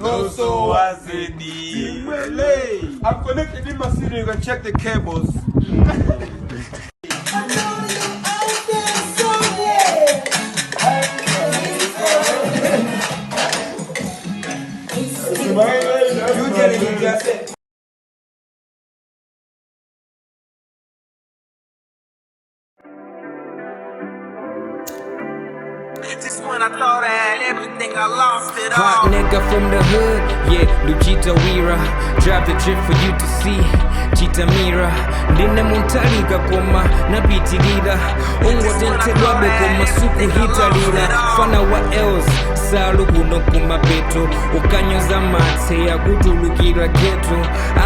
Toso Zedi. I'm connected in my studio. You can check the cables. You tell him just Just when I thought I had everything, I lost it Hot all. nigga from the hood, yeah, Luchita Wira. Drive the trip for you to see. Chita Mira, ndine muntalika koma napitilira ungotenthedwabe koma sukuhitalira fana wa els salu kuno kumapeto ukanyoza matse akutulukira geto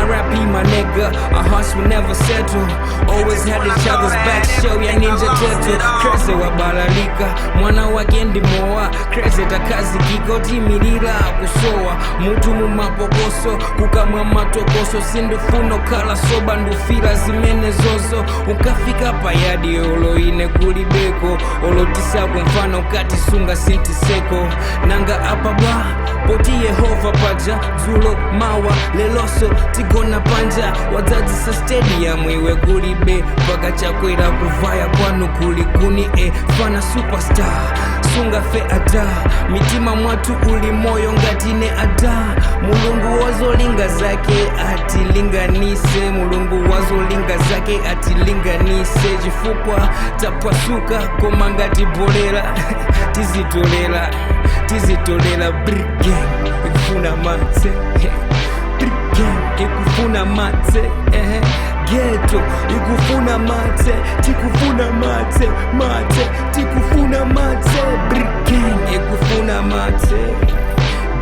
rip my nigga, our hearts will never settle, always had each other's back, show ya ninja turtle. Kreze wabalalika mwana wake ndi mowa kreze takazikika otimirira akusowa mutu mumapokoso kukamwa matokoso sindifuna kukhala soba ndufira zimene zozo ukafika payadi olo ine kulibeko olotisako mfano ukatisunga sintiseko nanga apa bwa poti Yehova paja dzulo mawa leloso tigona panja wadzadzisa stadium iwe kulibe mpaka Chakwera kuvaya kwanu kuli kuni e fana superstar sungafe ata mitima mwathu uli moyo ngatine ata Mulungu wazolinga zake atilinganise, Mulungu wazolinga zake atilinganise chifukwa tapwasuka koma ngatibolera tizitolera tizitolera brigang ikufuna matse brigang ikufuna matse ehe geto ikufuna matse tikufuna matse matse tikufuna matse brigang ikufuna matse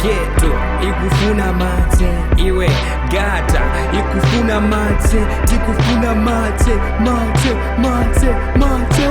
geto ikufuna matse iwe gata ikufuna matse tikufuna matse matse matse matse.